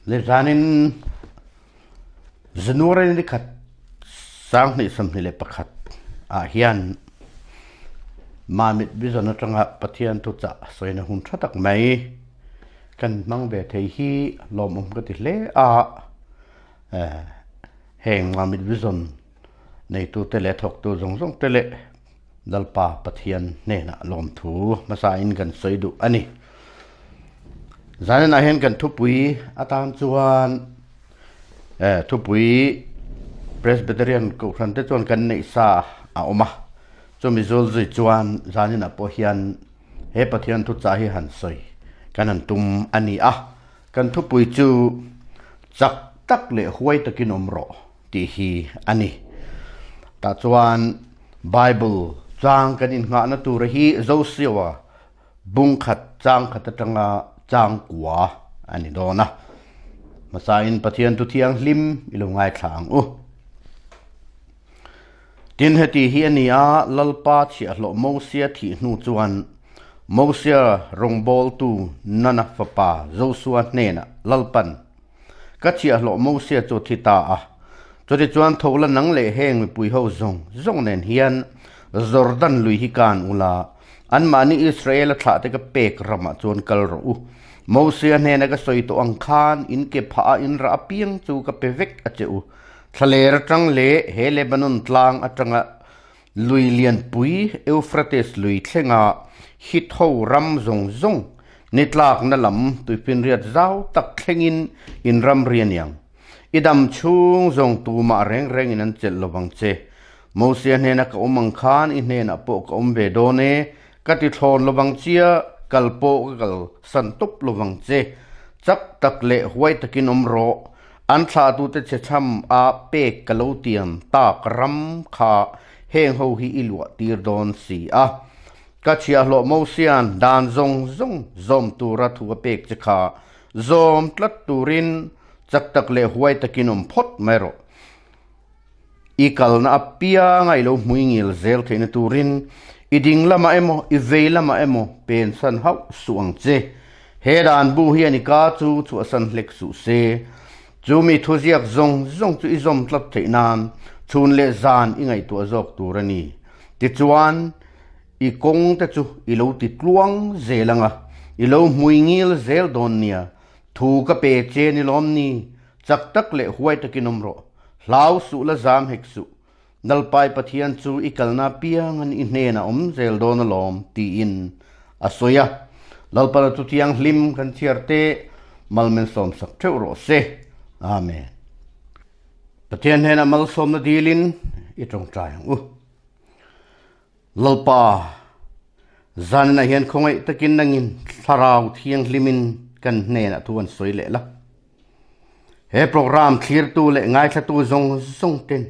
Le zanin January ni khat 2021 ah hian Mamit Vision atanga Pathian thuchah sawina hun tha tak mai kan hmang ve thei hi lawmawm ka ti hle a. Heng Mamit Vision neitute leh thawktu zawng zawng te leh Lalpa Pathian hnenah lawmthu hmasain kan sawi duh a ni. Zaninah hian kan thupui atan chuan thupui Presbyterian Kohhran te chuan kan neih sa a awm a, chumi zul zui chuan zaninah pawh hian he Pathian thuchah hi han sawi kan han tum a ni a. Kan thupui chu chak tak leh huai takin awm rawh tih hi a ni. Tah chuan Bible chang kan innghahna tura hi Joshua bung khat chang khat atanga chang kua a ni dawn a. Hmasain Pathian thu thianghlim i lo ngaithla ang u. Tin, heti hi a ni a, Lalpa chhiahhlawh Mosia thih hnu chuan Mosia rawngbawltu Nana fapa Josua hnenah Lalpan, Ka chhiahhlawh Mosia chu a thi ta a, chutichuan tho la nang leh heng mipui ho zawng zawng nen hian Jordan lui hi kan ula, anmahni Israela thlahte ka pek ramah chuan kal rawh u. Mosia hnena ka sawi tawh ang khan in ke phah a in rah apiang chu ka pe vek a che u. Thlaler atang leh he Lebanon tlang atanga lui lianpui Euphrates lui thlenga Hit ho ram zawng zawng ni tlakna lam tuifinriat zau tak thlengin in ram ri a niang. I dam chhung zawng tumah reng rengin an chelh lovang che. Mosia hnena ka awm ang khan i hnenah pawh ka awm ve dawn e, ka ti thlawn lovang chia, kal pawh ka kal san tawp lovang che. Chak tak leh huai takin awm rawh. An thlahtute che chham a pek ka lo tiam tak ram kha heng ho hi i luah tir dawn si a. Ka chhiahhlawh Mosia'n dan zawng zawng zawm tura thu a pek che kha zawm tlat turin chak tak leh huai takin awm phawt mai rawh. I kalna apianga i lo hmui ngil zel theihna turin i ding lamah emaw i vei lamah emaw pensan hauh suh ang che. He dan bu hian i ka chu chhuahsan hlek suh se. Chu mi thuziak zawng zawng chu i zawm tlat theih nan chhun leh zan i ngaihtuah zawk tur a ni. Tichuan, i kawng te chu i lo ti tluang zel ang a, i lo hmui ngil zel dawn nia. Thu ka pe che ni lawm ni? Chak tak leh huai takin awm rawh. Hlau suh la zam hek suh. Nalpai Pathian chu i kalna apiangin i hnenah awm zel dawn alawm, tiin a sawi a. Lalpana chu thianghlim kan chhiar te malmensawm sak theuh rawh se. Amen. Pathian hnenah malsawmna dilin i tawngtai ang u. Lalpa, zaninah hian khawngaih takin nangin Thlarau Thianghlimin kan hnenah thu an sawi leh la. He program thlirtu leh ngaithlatu zawng zawng ten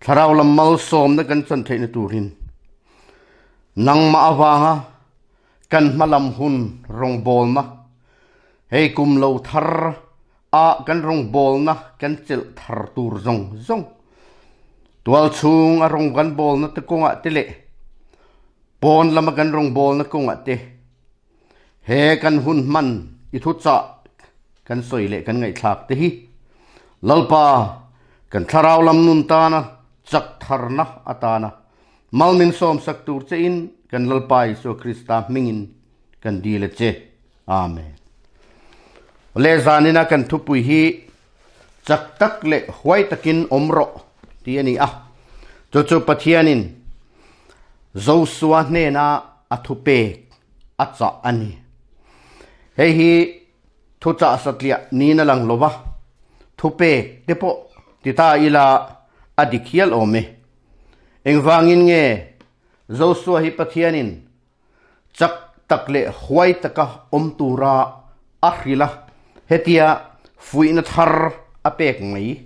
Thlarau lam malsawmna kan chan theihna turin nangmah avanga kan hmalam hun rawngbawlna hei kum lo thar a kan rawngbawlna kan chelh thar tur zawng zawng tual chhung a rawng kan bawlna te kawngah te leh pawn lama kan rawngbawlna kawngah te He kan hun hman i thuchah kan sawi leh kan ngaihthlak te hi Lalpa kan thlarau lam nun tana chak tharna atana mal min sawmsak tur che in kan Lalpa Isua Krista hmingin kan dil a che. Amen. Le zanina kan thupui hi chak tak leh huai takin awm rawh tih a ni a. Chu chu Pathianin Josua hnena a thupek a chah a ni. Hei hi thuchah satliah niin a lang lo va, thupek te pawh ti ta ila a dik hial awm e. Engvangin nge Josua hi Pathianin chak tak leh huai taka awm tura a hrilh a, hetia fuihna thar a pek mai?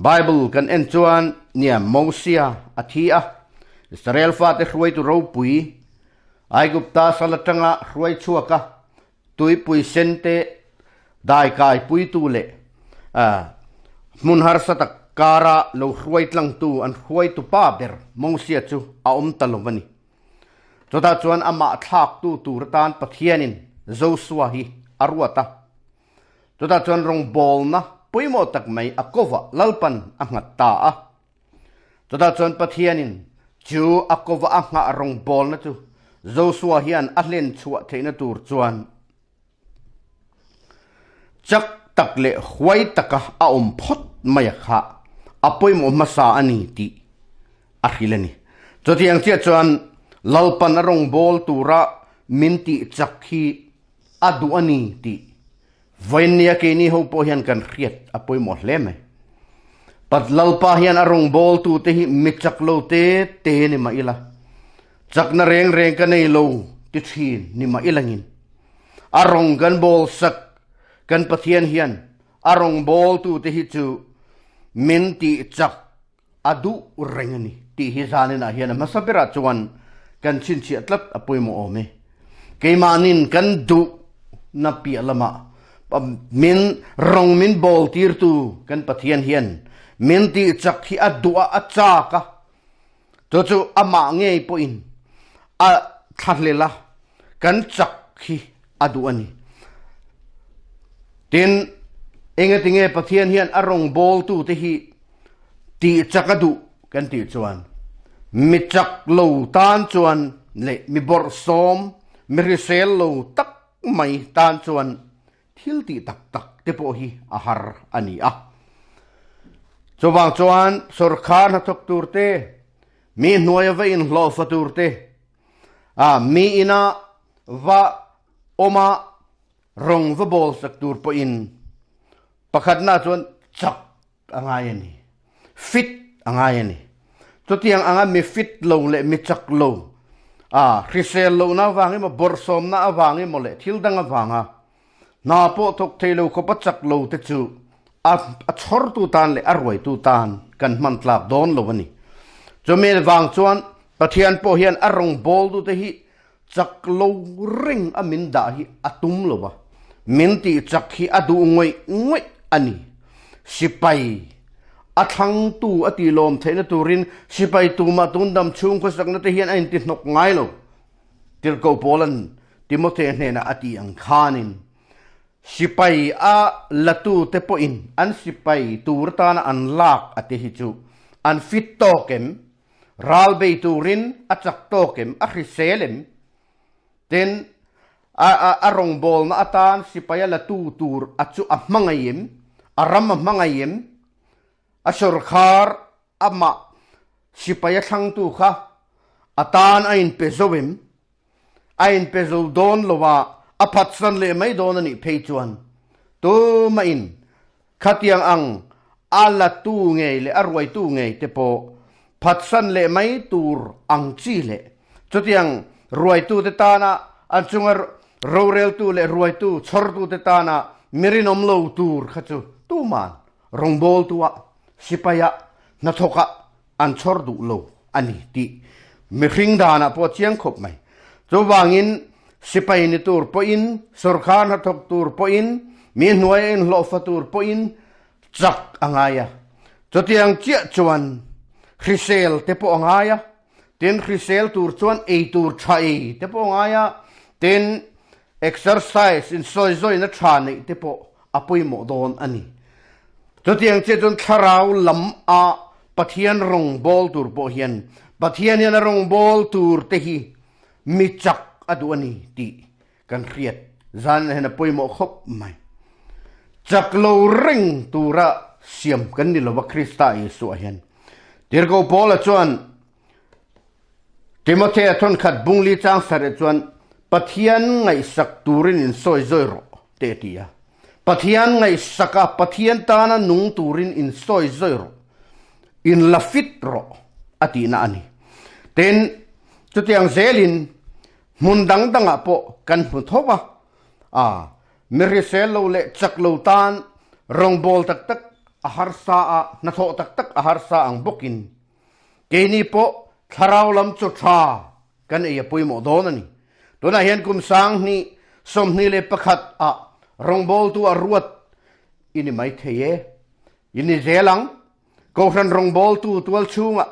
Bible kan en chuan nia Mosia a thi a, Israel fate hruaitu ropui Aigupta sal atanga hruai chhuak a, tuipui sente daikai puitu leh hmun harsa tak kara lo hruai tlangtu an hruaitu pa ber Mosia chu a awm ta lo a ni. Chutah chuan amah thlaktu tur atan Pathianin Josua hi a ruat a. Chutah chuan rawngbawlna pawimawh tak mai a kovah Lalpan a nghat ta a. Chutah chuan Pathianin chu a kovah a nghah rawngbawlna chu Josua hian a hlen chhuah theihna tur chuan chak tak leh huai taka a awm phawt mai a kha a pawimawh hmasa a ni tih a hrilh a ni. Chutiang chiah chuan Lalpan a rawngbâwl tura min tih chak hi a duh a ni tih vawiinnia keini ho pawh hian kan hriat a pawimawh hle mai. Pat Lalpa hian a rawngbâwltute hi mi chak lo te te ni mah ila, chakna reng reng ka nei lo ti thin ni mah ilangin a rawng kan bâwlsak kan Pathian hian a rawngbâwltute hi chu min tih chak a duh reng a ni tih hi zaninah hian a hmasa berah chuan kan chhinchhiah tlat a pawimawh awm e. Keimahnin kan duhna piah lamah min rawng min bawl tirtu kan Pathian hian min tih chak hi a duh a, a chak a, chu chu amah ngei pawhin a thlahlel a, kan chak hi a duh a ni. Tin, engatinge Pathian hian a rawngbawltute hi tih chak a duh kan tih chuan mi chak lo tan chuan leh mi bawrhsawm, mi hrisel lo tak mai tan chuan thil tih tak tak te pawh hi a har a ni a. Chuvang chuan sawrkhar hnathawk tur te, mi hnuaia va inhlawhfa tur te, a mi ina va awma rawng va bawl sak tur pawhin pakhatna chuan chak a ngai a ni, fit a ngai a ni. Chutiang anga mi fit lo leh mi chak lo, a hrisel lohna avang emaw bawrhsawmna avang emaw leh thil dang avanga hna pawh thawk thei lo khawpa chak lo te chu a a chhawrtu tan leh a ruaitu tan kan hman tlak dawn lo a ni. Chumi vang chuan Pathian pawh hian a rawngbawltute hi chak lo reng a min dah hi a tum lo va, min tih chak hi a duh ngawih ngawih a ni. Sipai a thlangtu a tih lawm theihna turin sipai tumah tun dam chhung khawsakna te hian a intihnawk ngai lo. Tirhkoh Paula'n Timothea hnenah a tih ang khanin, Sipai a latute pawhin an sipai tur atana an lak a te hi chu an fit tawk em? Ral bei turin a chak tawk em, a hrisel em? Tin, a a a rawngbawlna atan sipai a latu tur a chu a hmangaih em? A ram a hmangaih em? A sawrkhar amah sipai a thlangtu kha a tan a inpe zo em? A inpe zo dawn lo a, a phatsan leh mai dawn a nih phei chuan tumahin khatiang ang a latu ngei leh a ruaitu ngei te pawh phatsan leh mai tur ang chi leh chutiang ruaitute tana an chunga roreltu leh ruaitu chhawrtute tana mi rinawm lo tur kha chu tuman rawngbawltuah sipaiah hnathawkah an chhawr duh lo a ni tih mihring danah pawh a chiang khawp mai. Chuvangin sipai ni tur pawhin, sawrkhar hnathawk tur pawhin, mi hnuaia inhlawhfa tur pawhin chak a ngai a. Chutiang chiah chuan hrisel te pawh a ngai a, tin hrisel tur chuan ei tur tha ei te pawh a ngai a, tin exercise insawizawi-na tha neih te pawh a pawimawh dawn a ni. Chutiang chiah chuan thlarau lam a Pathian rawngbâwl tur pawh hian Pathian hian a rawngbâwl tur te hi mi chak a duh a ni tih kan hriat zan hian a pawimawh khawp mai. Chak lo reng tura siam kan ni lova Krista Isua hian. Tirhkoh Paula chuan Timothea thawnkhat bungli chang sarih chuan Pathian ngaihsak turin insawi zawi rawh teh a ti a. Pathian ngaihsaka Pathian tana nung turin insawi zawi rawh, inla fit rawh a tihna a ni. Tin, chutiang zelin hmun dang dangah pawh kan hmu tho a, a mi hrisel lo leh chak lo tan rawngbâwl tak tak a harsa a, hnathawh tak tak a harsa ang bawkin Keini pawh thlarau lam chu tha kan ei a pawimawh dawn a ni. Tunah hian kum 2021 ah rawngbawltu a ruat i ni mai thei e. I ni zel ang. Kohhran rawngbawltu tual chhungah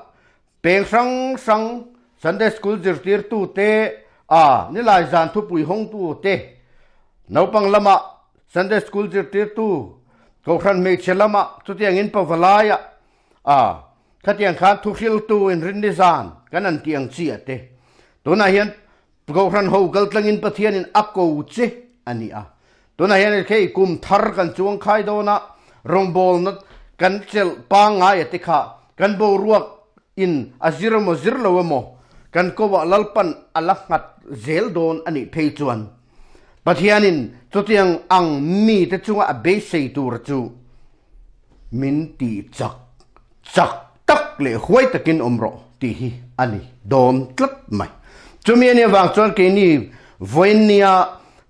peng hrang hrang Sunday School zirtirtu te, a nilai zan thupui hawngtu te, naupang lamah. Sunday School zirtirtu, Kohhran hmeichhe lamah chutiangin pavalaiah a khatiang khan thuhriltu inrinni zan kan han tih ang chi a te. Tunah hian Kohhran ho kaltlangin Pathianin a ko che a ni a. Tunah hian hei kum thar kan chuang khai dawn a, rawngbawlna kan chelh pangngai a te kha kan boruak in a zir emaw zir lo emaw kan koah Lalpan a la nghat zel dawn a nih phei chuan Pathianin chutiang ang mite chunga a beisei tur chu min tih chak chak tak leh huai takin awm rawh tih hi a ni dawn tlat mai. Chumi a nih avang chuan keini vawiinnia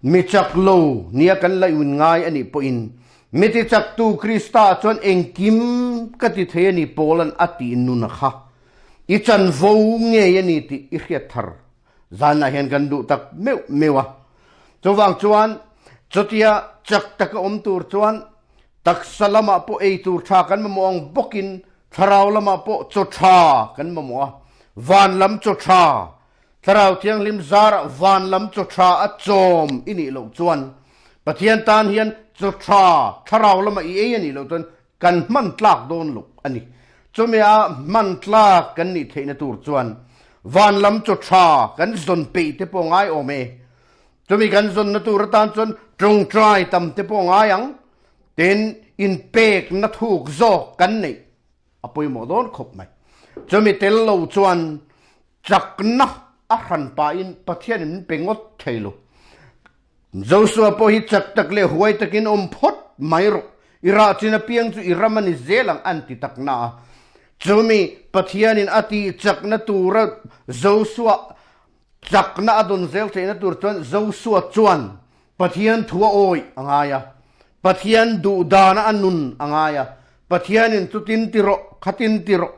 mi chak lo nia kan la in ngai a nih pawhin mi ti chaktu Krista chuan engkim ka ti thei a ni Paulan a tih nuna kha i chanvo ngei a ni tih i hriat thar Zanah hian kan duh tak meuh meuh a. Chuvang chuan chutia chak taka awm tur chuan taksa lamah pawh ei tur tha kan mamawh ang bawkin thlarau lamah pawh chaw tha kan mamawh a. Van lam chaw tha, Thlarau Thianghlim zarah van lam chaw tha a chawm i nih loh chuan Pathian tan hian chaw tha thlarau lama i ei a nih loh chuan kan hman tlak dawn loh a ni. Chumi a hman tlak kan nih theihna tur chuan van lam chaw tha kan zawn peih te pawh ngai awm e. Chumi kan zawnna tur atan chuan tawngtai tam te pawh ngai ang. Tin, inpekna thuk zawk kan neih a pawimawh dawn khawp mai. Chumi tel lo chuan chakna a hran pahin Pathianin min pe ngawt thei lo. Joshua pawh hi chak tak leh huai takin awm phawt mai rawh, i rah chin apiang chu i ram a ni zel ang an ti tak na a. Chumi Pathianin a tih chakna tura Joshua chakna a dawn zel theihna tur chuan Joshua chuan Pathian thu a awih a ngai a, Pathian duh dana a nun a ngai a, Pathianin chutin ti rawh, khatin ti rawh,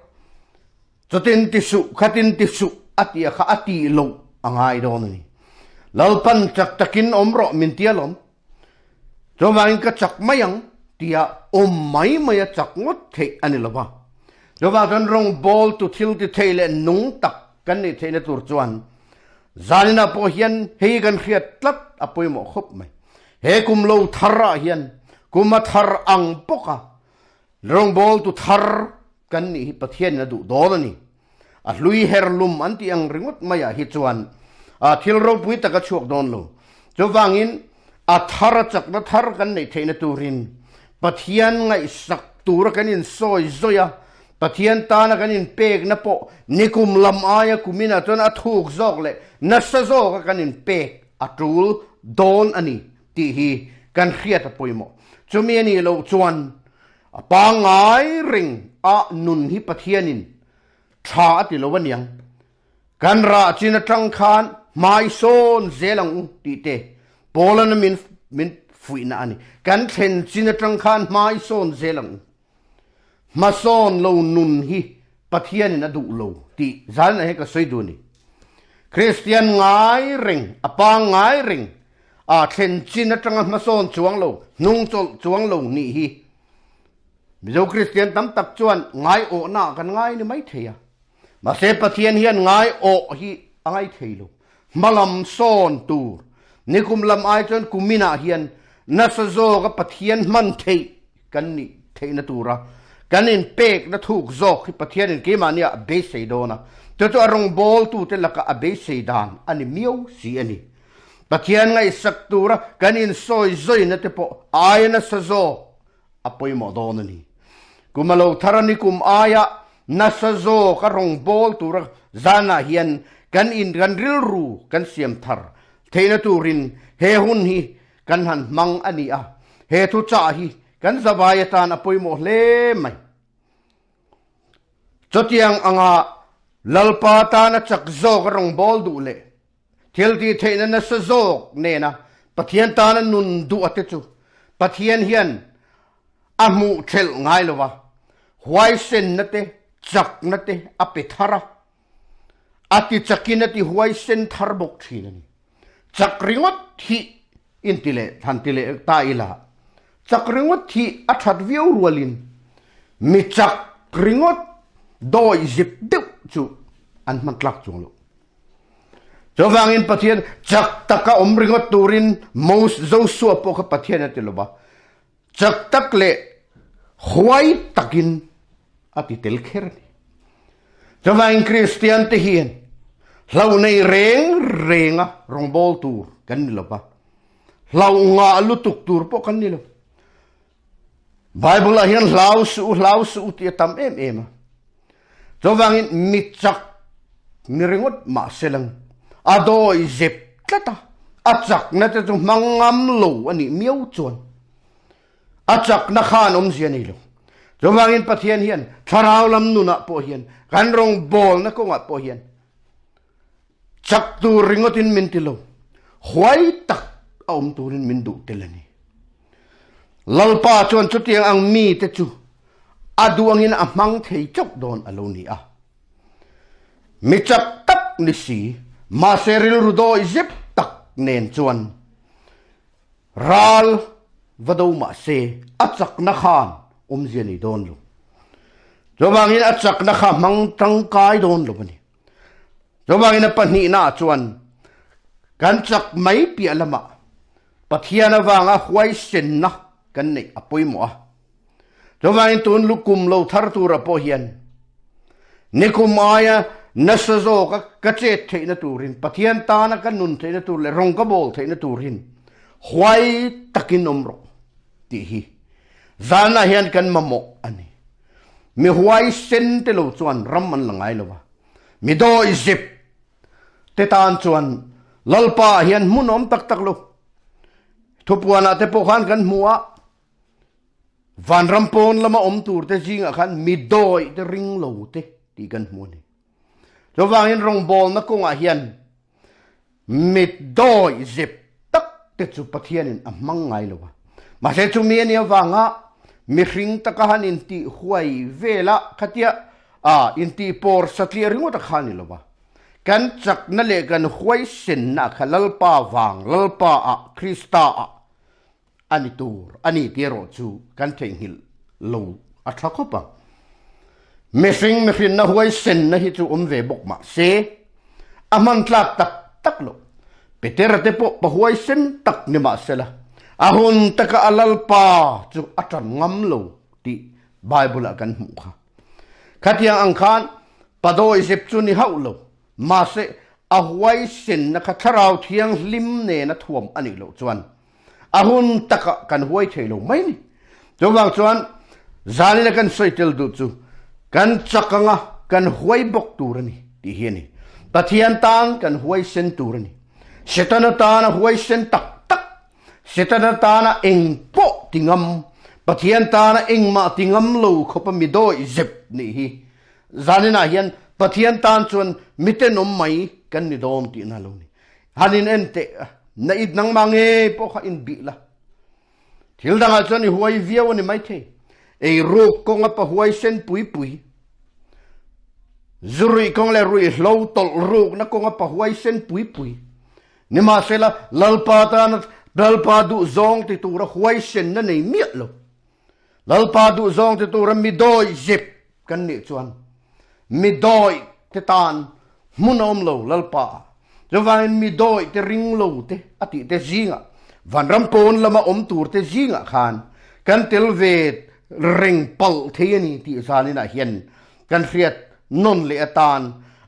Chutin ti suh, khatin ti suh a tih a kha a tih loh a ngai dawn a ni. Lalpan chak takin awm rawh min ti alawm. Chuvangin ka chak mai ang tia awm mai mai a chak ngawt theih a ni lo va. Chuvang chuan rawngbawl tu thil ti thei leh nung tak kan nih theihna tur chuan zaninah pawh hian hei kan hriat tlat a pawimawh khawp mai. He kum lo thar ah hian kum a thar ang bawk a Rawngbawl tu thar kan nih hi Pathianin a duh dawn a ni. A hlui her lum an tih ang ringawt maiah hi chuan thil ropui tak a chhuak dawn lo. Chuvangin a thar a chakna thar kan neih theihna turin Pathian ngaihsak tura kan insawi zawi a, Pathian tana kan inpekna pawh nikum lam aia kuminah chuan a thuk zawk leh nasa zawka kan inpek a tul dawn a ni. Tih hi kan hriat a pawimawh. Chumi a nih loh chuan a pangngai reng a nun hi Pathianin tha a ti lo aniang. Kan rah chin atang khan hmai sawn zel ang u tih te Paulana min min fuihna a ni. Kan thlen chin atang khan hmai sawn zel ang u. Hmasawn lo nun hi Pathianin a duh lo tih zalna hi ka sawi duh a ni. Kristian ngai reng, a pangngai reng, a thlen chin atanga hmasawn chuang lo, hnungchawlh chuang lo nih hi Mizo Kristian tam tak chuan ngaiawhna kan ngai ni mai thei a. Mahse Pathian hian ngaiawh hi a ngai thei lo. Hmalam sawn tur nikum lam ai chuan kuminah hian nasa zawka Pathian hman theih kan nih theihna tura kan inpekna thuk zawk hi Pathianin keimahnia a beisei dawn a, chu chu a rawngbawltute laka a beisei dan a ni miau si a ni. Pathian ngaihsak tura kan insawi zawina te pawh aia nasa zawk a pawimawh dawn a ni. Kum a lo thar a ni kum aia nasa zawk a rawngbâwl tura zanah hian kan in kan rilru kan siam thar theihna turin he hun hi kan han hmang a ni a, he thuchah hi kan zavai atan a pawimawh hle mai. Chutiang anga Lalpa tana chak zawk a rawngbâwl duh leh Thil tih theihna nasa zawk nena Pathian tana nun duh a te chu Pathian hian a hmuh thelh ngai lo va, huaisenna te, chakna te a pe thar a, a ti chakin a ti huaisen thar bawk thin a ni. Chak ringawt hi inti leh han ti leh ta ila, chak ringawt hi a that viau rualin mi chak ringawt dawi zip deuh chu an hman tlak chuang lo. Chuvangin Pathian chak taka awm ringawt turin Mos Josua pawh kha Pathian a ti lo va, chak tak leh huai takin a ti tel kher a ni. Chuvangin Kristian te hian hlo nei reng renga rawngbâwl tur kan ni lo va, hlo ngah lutuk tur pawh kan ni lo. Bible ah hian hlau suh u, hlau suh u tih a tam em em a. Chuvangin mi chak ni ringawt mah se lang a dawi zep tlat a, a chakna te chu hmang ngam lo a nih miau chuan a chakna khan awmzia nei lo. Chuvangin Pathian hian thlarau lam nunah pawh hian kan rawngbawlna kawngah pawh hian Chak tur ringawtin min ti lo, huai tak a awm turin min duh tel a ni. Lalpa chuan chutiang ang mite chu a duh angin a hmang thei chauh dawn a lo ni a. Mi chak tak ni si, mahse rilru dawi zep tak nen chuan ral va do mahse a chakna khan awmzia nei dawn lo. Chuvangin a chakna kha hmang tangkai dawn lo a ni. Chuvangin a pahnihnaah chuan kan chak mai piah lamah Pathian avanga huaisenna kan neih a pawimawh a. Chuvangin tun lukum lo thar tura pawh hian nikum aia nasa zawka ka chet theihna turin Pathian tana ka nun theihna tur leh rawng ka bawl theihna turin huai takin awm rawh tih hi zanah hian kan mamawh a ni. Mi huaisen te lo chuan ram an la ngai lo a, mi dawihzep te tan chuan Lalpa ah hian hmun awm tak tak lo. Thupuanah te pawh khan kan hmu a, vanram pawn lama awm tur te zingah khan mi dawih te ring lo te tih kan hmu a ni. Chuvangin rawngbawlna kawngah hian Mit dawi zep tak te chu Pathianin a hmang ngai lo a. Mahse chumi a nih avanga mihring taka han intih huai vela khatia a intih pawr satliah ringawt a kha ni lo va. Kan chakna leh kan huaisenna kha Lalpa vang, Lalpa ah, Krista ah a ni tur a ni tih erawh chu kan theihnghilh lo a tha khawp ang. Mihring mihrinna huaisenna hi chu awm ve bawk mah se, a hman tlak tak tak lo. Petera te pawh pa huaisen tak ni mah sela, a hun taka a Lalpa chu a tan ngam lo tih Bible-ah kan hmuh kha. Khatiang ang khan pa dawihzep chu ni hauh lo. Mahse, a huaisenna kha Thlarau Thianghlim nena thuam a nih loh chuan a hun takah kan huai thei lo mai ni. Chuvang chuan zanina kan sawi tel duh chu kan chak anga kan huai bawk tur a ni tih hi a ni. Pathian tan kan huaisen tur a ni. Setana tana huaisen tak tak, Setana tana eng pawh ti ngam, Pathian tana engmah ti ngam lo khawpa mi dawih zep nih hi Zaninah hian Pathian tan chuan mitenawm mai kan ni dawn tihna lo ni. Han in en teh a, na it nangmah ngei pawh kha in bih la. Thil dangah chuan i huai viau a ni maithei. Ei ruk kawng a pa huai sen pui pui. Zu ruih kawng leh ruihhlo tawlh rukna kawng a pa huai sen pui pui. Nimahsela, Lalpa tana Lalpa duh zawng ti tura huaisenna nei miah lo. Lalpa duhzawng te tura mi dawi zep kan nih chuan mi dawi te tan hmun a awm lo Lalpa ah. Chuvangin mi dawi te ring lo te a tih te zingah vanram pawn lama awm tur te zingah khan kan tel ve reng palh thei a ni tih zaninah hian kan hriat nawn leh atan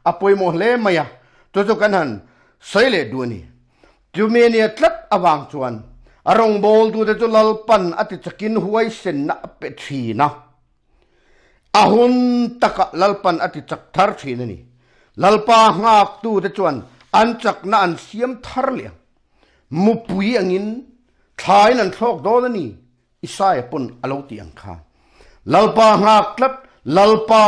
a pawimawh hle mai a, chu chu kan han sawi leh duh a ni. Chumi nia tlat avang chuan a rawngbawltute chu Lalpan a ti chakin huaisenna a pe thin a. A hun takah Lalpan a ti chak thar thin a ni. Lalpa nghaktute chuan an chakna an siam thar leh ang. Mupui angin thlain an thlawk dawn a ni. Isaia pawn a lo ti ang kha. Lalpa nghak tlat, Lalpa,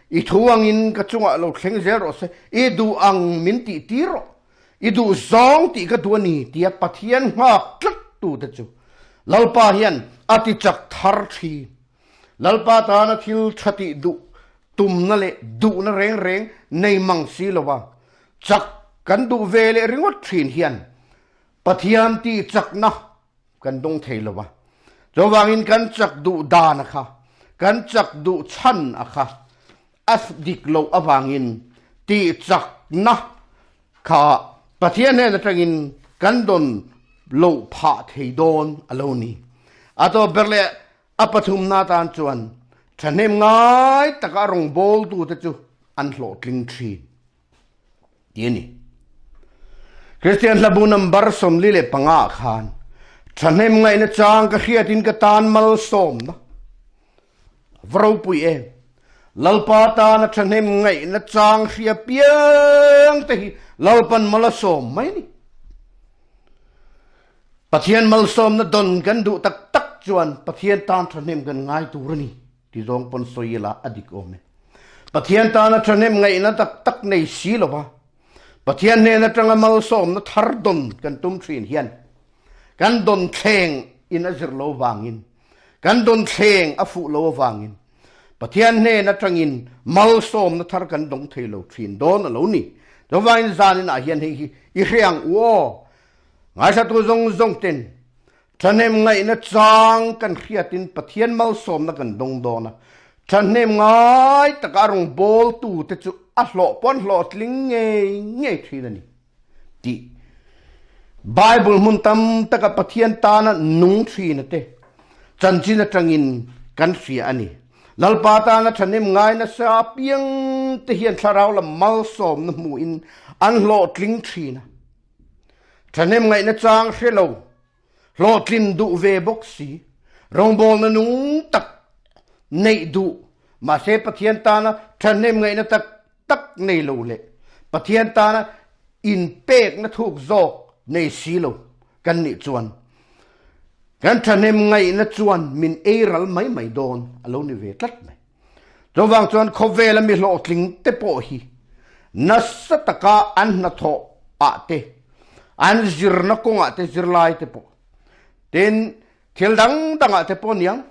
i thu angin ka chungah lo thleng zel rawh se, i duh ang min tih tir rawh, i duh zawng tih ka duh a ni tia Pathian nghak tlat tute chu Lalpa hian a ti chak thar thin. Lalpa tana thil tha tih duh tumna leh duhna reng reng nei mang si lova chak kan duh ve leh ringawt thin hian Pathian tih chakna kan dawng thei lo va. Chuvangin kan chak duh dan a kha, kan chak duh chhan a kha a dik loh avangin tih chakna Kha Pathian hnen atangin kan dawn loh phah thei dawn a lo ni. A tawp ber leh a pathumna atan chuan thahnem ngai taka a rawngbawltute chu an hlawhtling thin tih a ni. Kristian hlabu number 45 ah khan thahnem ngaihna chang ka hriatin ka tan malsawmna Va ropui em! Lalpa tana thahnem ngaihna chang hria piang te hi Lalpan mal a sawm mai a ni. Pathian malsawmna dawn kan duh tak tak chuan Pathian tan thahnem kan ngai tur a ni ti zawng pawn sawi ila a dik awm e. Pathian tana thahnem ngaihna tak tak nei si lova Pathian hnen atanga malsawmna thar dawn kan tum thin hian kan dawn thleng in a zir lo vangin Kan dawnthleng a fuh lo avangin Pathian hnen atangin malsawmna thar kan dawng thei lo thin dawn a lo ni. Chuvangin zanin ah hian hei hi i hre ang u aw. Ngaihthatu zawng zawng ten thahnem ngaihna chang kan hriatin Pathian malsawmna kan dawng dawn a. Thahnem ngai taka a rawngbawltu te chu a hlawh pawn hlawhtling ngei ngei thin a ni. Tih. Bible hmun tam taka Pathian tana nung thina te chanchin atangin kan hria a ni. Lalpa tana thahnem ngai nasa apiang te hian thlarau lam malsawmna hmuhin an hlawhtling thin a. Thahnem ngaihna chang hre lo, hlawhtlin duh ve bawk si, rawngbawlna nung tak neih duh, mahse Pathian tana thahnem ngaihna tak tak nei lo leh Pathian tana inpekna thuk zawk nei si lo kan nih chuan kan thahnem ngaihna chuan min ei ral mai mai dawn a lo ni ve tlat mai. Chuvang chuan khawvela mi hlawhtling te pawh hi nasa taka an hnathawh ah te, an zirna kawngah te zirlai te pawh, tin thil dang dangah te pawh niang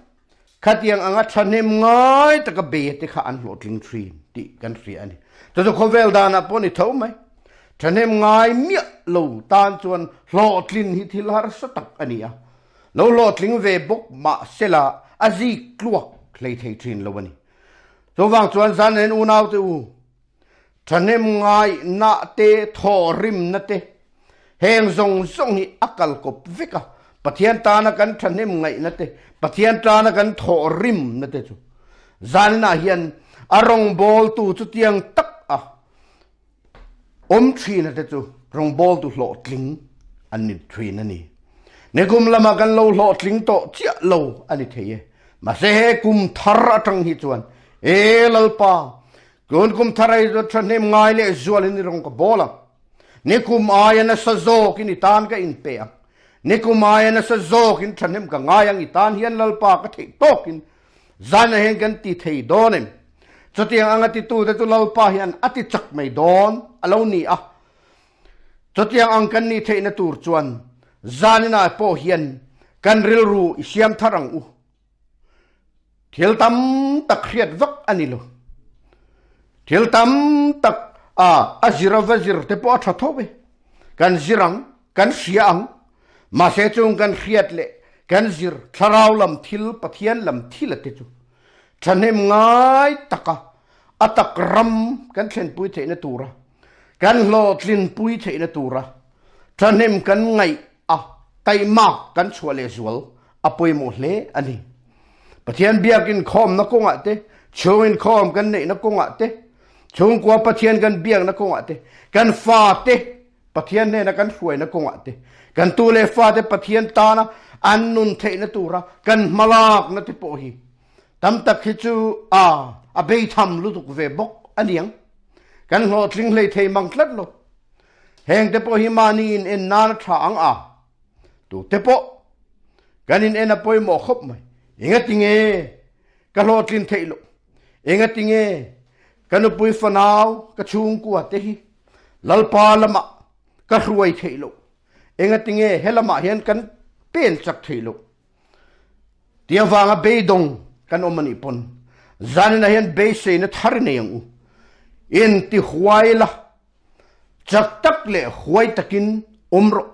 Khatiang anga thahnem ngai taka be te kha an hlawhtling thin tih kan hria a ni. Chu chu khawvel danah pawh ni tho mai. Thahnem ngai miah lo tan chuan hlawhtlin hi thil harsa tak a ni a. Lo hlawhtling ve bawk mah sela a zik tluak hlei thei thin lo a ni. Chuvang chuan zan en unaute u, Thahnem ngaihna te, thawhrimna te, heng zawng zawng hi a kal kawp vek a. Pathian tana kan thahnem ngaihna te, Pathian tana kan thawhrimna te chu zaninah hian a rawngbawltu chutiang tak a awm thina te chu rawngbawltu hlawhtling an ni thin a ni. Nikum lama kan lo hlawhtling tawh chiah lo a ni thei e. Mahse he kum thar atang hi chuan e Lalpa Tun kum thar ei chu thahnem ngai leh zualin i rawng ka bawl ang. Nikum aia nasa zawkin i tan ka inpe ang. Nikum aia nasa zawkin thahnem ka ngai ang i tan hian Lalpa ka theih tawkin zan ah hian kan ti thei dawn em? Chutiang anga titute chu Lalpa hian a ti chak mai dawn a lo ni a. Chutiang ang kan nih theihna tur chuan zaninah pawh hian kan rilru i siam thar ang u. Thil tam tak hriat vak a ni lo. Thil tam tak a a zir a va zir te pawh a tha tho e. Kan zir ang, kan hria ang. Mahse chung kan hriat leh kan zir thlarau lam thil, Pathian lam thil a te chu thahnem ngai taka a tak ram kan thlenpui theihna tura kan hlawhtlinpui theihna tura thahnem kan ngaih a taimak kan chhuah leh zual a pawimawh hle a ni. Pathian biak inkhawmna kawngah te, chhung inkhawm kan neihna kawngah te, chhungkua Pathian kan biakna kawngah te, kan fate Pathian hnena kan hruaina kawngah te, kan tu leh fate Pathian tana an nun theihna tura kan hmalakna te pawh hi tam tak hi chu a a beitham lutuk ve bawk a niang. Kan hlawhtling hlei thei mang tlat lo. Heng te pawh hi mahni in en nan a tha ang a, tu te pawh kan in en a pawimawh khawp mai. Engati nge ka hlawhtlin theih loh? Engati nge ka nupui fanau ka chhungkua te hi Lalpa lamah ka hruai theih loh? Engati nge he lamah hian kan pen chak theih loh? Ti avanga beidawng kan awm a nih pawn zaninah hian beiseina thar nei ang u. Inti huai la, Chak tak leh huai takin awm rawh.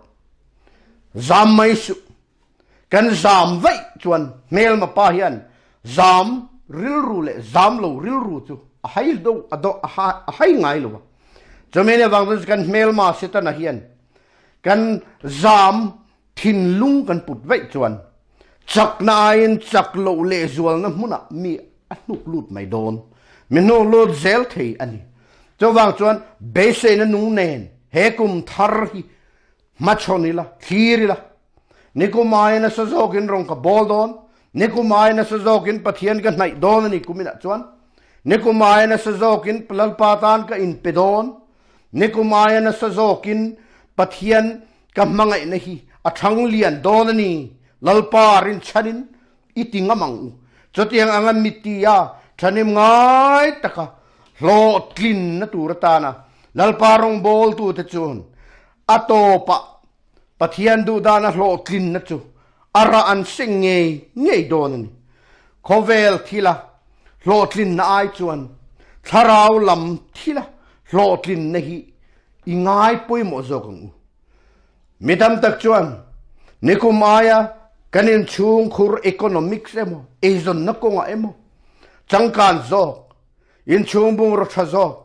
Zam mai suh. Kan zam vaih chuan hmelma pa hian zam rilru leh zam lo rilru chu a hai do a do a hai ngai lo a. Chumi ni avang chuan kan hmelma Setana hian kan zam thinlung kan put vaih chuan chakna aiin chak loh lehzualna hmunah mi a hnuk lut mai dawn, mi hnuk lut zel thei a ni. Chuvang chuan beiseina nung nen he kum thar hi hmachhawn ila, thlir ila, nikum aia nasa zawkin rawng ka bawl dawn, nikum aia nasa zawkin Pathian ka hnaih dawn a ni kuminah chuan, nikum aia nasa zawkin Lalpa tan ka inpe dawn, nikum aia nasa zawkin Pathian ka hmangaihna hi a thang lian dawn a ni, Lalpa rinchhanin i ti ngam ang u. Chutiang anga mitia thahnem ngai taka hlawhtlinna tur atana Lalpa rawngbawltute chuan a tawpah Pathian duhdana hlawhtlinna chu a rah an seng ngei ngei dawn a ni. Khawvel thila hlawhtlinna ai chuan thlarau lam thila hlawhtlinna hi i ngai pawimawh zawk ang u. Mi tam tak chuan nikum aia kan inchhungkhur economics emaw, eizawnna kawngah emaw, changkan zawk, inchhung bungraw tha zawk,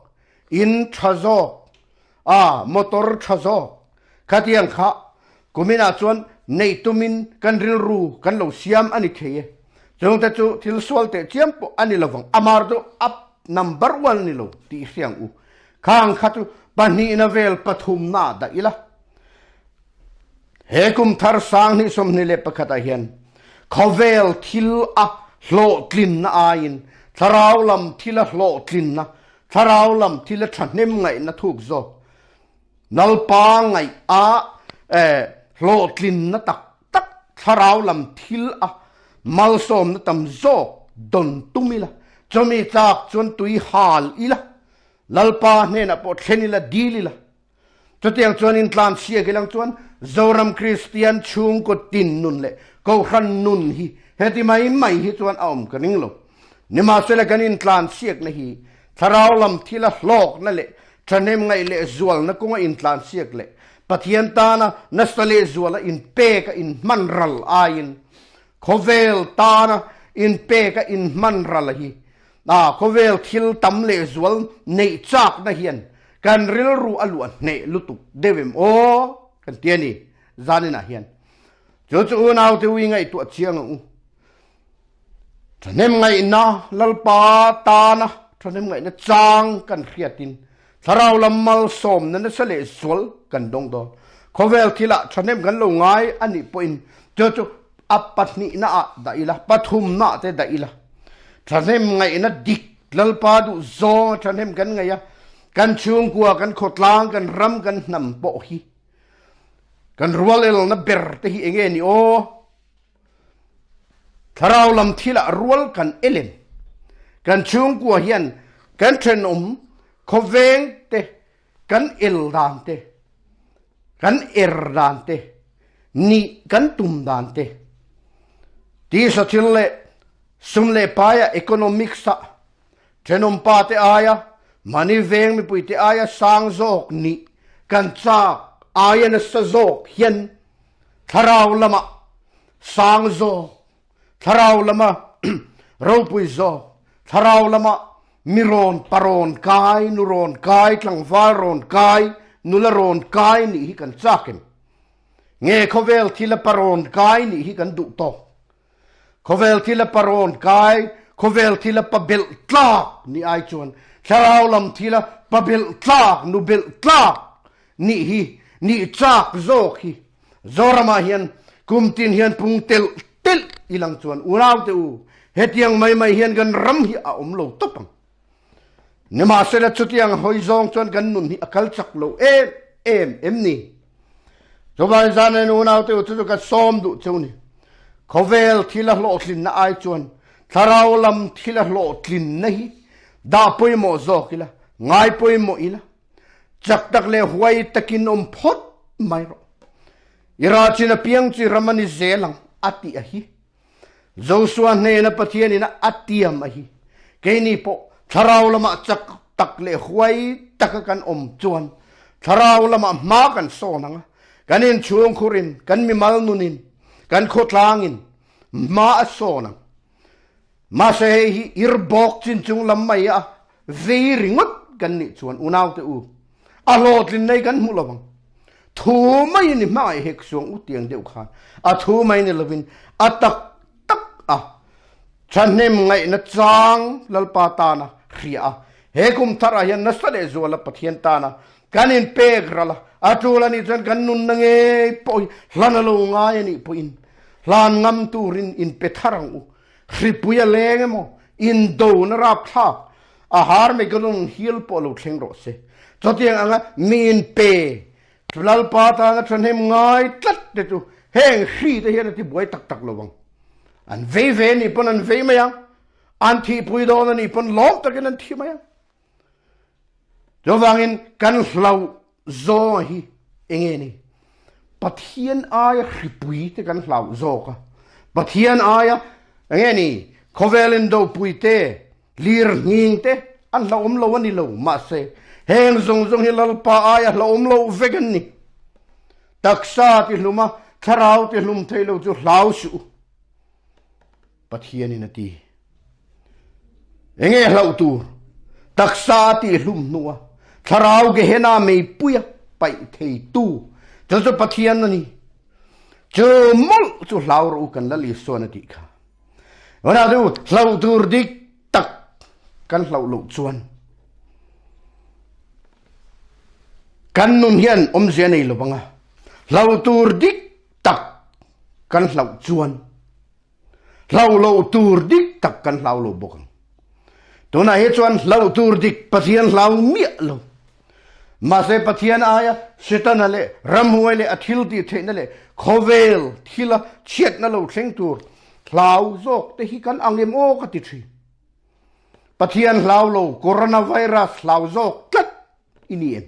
in tha zawk, a motor tha zawk khatiang kha kuminah chuan neih tumin kan rilru kan lo siam a ni thei e. Chungte chu thil sual teh chiam pawh a ni lovang, amar chu a number one a ni lo tih hriang u. Khang kha chu pahnihna vel pathumna ah dah ila. He kum thar sang hnih 21 ah hian khawvel thil a hlawhtlinna aiin thlarau lam thil a hlawhtlinna, thlarau lam thil a thahnem ngaihna thuk zawk, Lalpa ngaih a hlawhtlinna tak tak thlarau lam thil a malsawmna tam zawk dawn tum ila, chumi tlak chuan tui hal ila, Lalpa hnenah pawh thlen ila, dil ila. Chutiang chuan intlansiak ilang chuan Zoram Kristian chhungkaw tin nun leh Kohhran nun hi heti mai mai hi chuan a awm ka ring lo. Nimahsela kan intlansiakna hi thlarau lam thila hlawkna leh thahnem ngaih leh zualna kawnga intlansiak leh Pathian tana nasa leh zuala inpeka inhman ral aiin Khawvel tana inpeka inhman ral hi a khawvel thil tam leh zual neih chakna hian kan rilru a luah hneh lutuk deuh em aw kan ti a ni zaninah hian. Chu chu unaute ui ngaihtuah chiang ang u. Thahnem ngaihna Lalpa tana thahnem ngaihna chang kan hriatin Thlarau lam malsawmna nasa leh zual kan dawng dawn. Khawvel thilah thahnem kan lo ngai a nih pawhin chu chu a pahnihna ah dah ila, pathumna ah te dah ila. Thahnem ngaihna dik Lalpa duh zawng a thahnem kan ngaih a, kan chhungkua, kan khawtlang, kan ram, kan hnam pawh hi kan rual elna ber te hi enge ni aw? Thlarau lam thilah rual kan elem. Kan chhungkua hian kan thenawm khawveng te kan el dan te, kan er dan te, nih kan tum dan te, tisa thil leh sum leh paia economics ah thenawm pa te aia mahni veng mipui te aia sang zawk nih kan chak aia nasa zawk hian Thlarau lamah sang zawk, thlarau lama ropui zawk, thlarau lama mi rawn parawn kai, nu rawn kai, tlangval rawn kai, nula rawn kai nih hi kan chak em? Nge khawvel thila parawn kai nih hi kan duh tawk? Khawvel thila parawn kai, khawvel thila pabelh tlak nih ai chuan thlarau lam thila pabelh tlak, nu belh tlak nih hi, nih chak zawk hi Zoramah hian kum tin hian pung telh telh i lang chuan unaute u, hetiang mai mai hian kan ram hi a awm lo tawp ang. Nimahsela chutiang hawi zawng chuan kan nun hi a kal chak lo em em em ni? Chuvangin zan unaute u chu chu ka sawm duh cheu ni. Khawvel thil a hlawhtlinna ai chuan thlarau lam thil a hlawhtlinna hi dah pawimawh zawk ila, ngai pawimawh ila, chak tak leh huai takin awm phawt mai rawh. I rah chin apiang chu i ram a ni zel ang a tih a hi. Joshua hnena Pathianin a tiam a hi. Keini pawh thlarau lamah chak tak leh huai taka kan awm chuan thlarau lamah hma kan sawn ang a, kan inchhungkhurin, kan mimal nunin, kan khawtlangin hma a sawn ang. Mahse hei hi ir bawk chin chung lam mai a vei ringawt kan nih chuan unaute u. A hlawhtlin nei kan hmuh lo ang. Thu mai ni hmangaih hek suang u tiang deuh khan a thu mai ni lovin a tak tak a thahnem ngaihna chang Lalpa tana hria a. He kum thar ah hian nasa leh zuala Pathian tana kan inpek ral a, a tul a nih chuan kan nunna ngei pawh hi hlan a lo ngai a nih pawhin hlan ngam turin inpe thar ang u. Hripui a leng emaw, indona rapthlak a har Megalon hial pawh lo thleng rawh se. Chutiang anga mi inpe Lalpa tana thahnem ngai tlat te chu heng hri te hian a ti buai tak tak lo ang. An vei ve a nih pawn an vei mai ang, an thihpui dawn a nih pawn lawm takin an thi mai ang. Chuvangin kan hlauh zawnga hi enge ni? Pathian aia hripui te kan hlauh zawk a. Pathian aia enge ni? Khawvel indopui te, lir nghing te an hlauhawm lo a ni lo. Mahse, heng zawng zawng hi Lalpa aia hlauhawm lo vek an ni. Taksa tihlum a, thlarau tihlum thei lo chu hlau suh u. Pathianin a ti. Enge hlauh tur? Taksa a tihhlum hnua thlarau Gehenna meipuia paih theitu chu chu Pathian a ni. Chu mawlh chu hlau rawh u kan Lal Isuan a tih kha. Tunah chu hlauh tur dik tak kan hlauh loh chuan kan nun hian awmzia nei lo vang a, hlauh tur dik tak kan hlauh chuan Hlau lo tur dik tak kan hlau lo bawk ang. Tunah hi chuan hlau tur dik Pathian hlau miah lo. Mahse Pathian aia Setana leh ramhuai leh a thil tih theihna leh khawvel thila chhiatna lo thleng tur hlau zawk te hi kan ang em aw ka ti thin. Pathian hlau lo coronavirus hlau zawk tlat i ni em?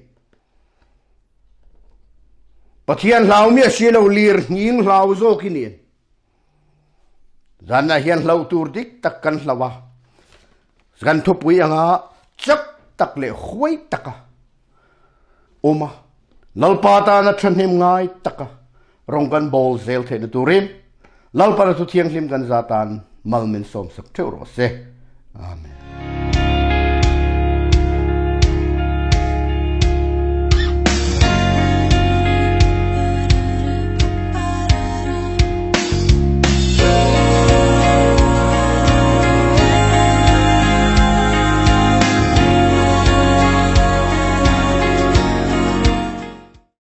Pathian hlau miah si lo lir nghing hlau zawk i ni em? Zanah hian hlauh tur dik tak kan hlauh a, kan thupui anga chak tak leh huai taka awm a, Lalpa tana thahnem ngai taka rawng kan bawl zel theihna turin Lalpana thu thianghlim kan za tan mal min sawmsak theuh rawh se. Amen.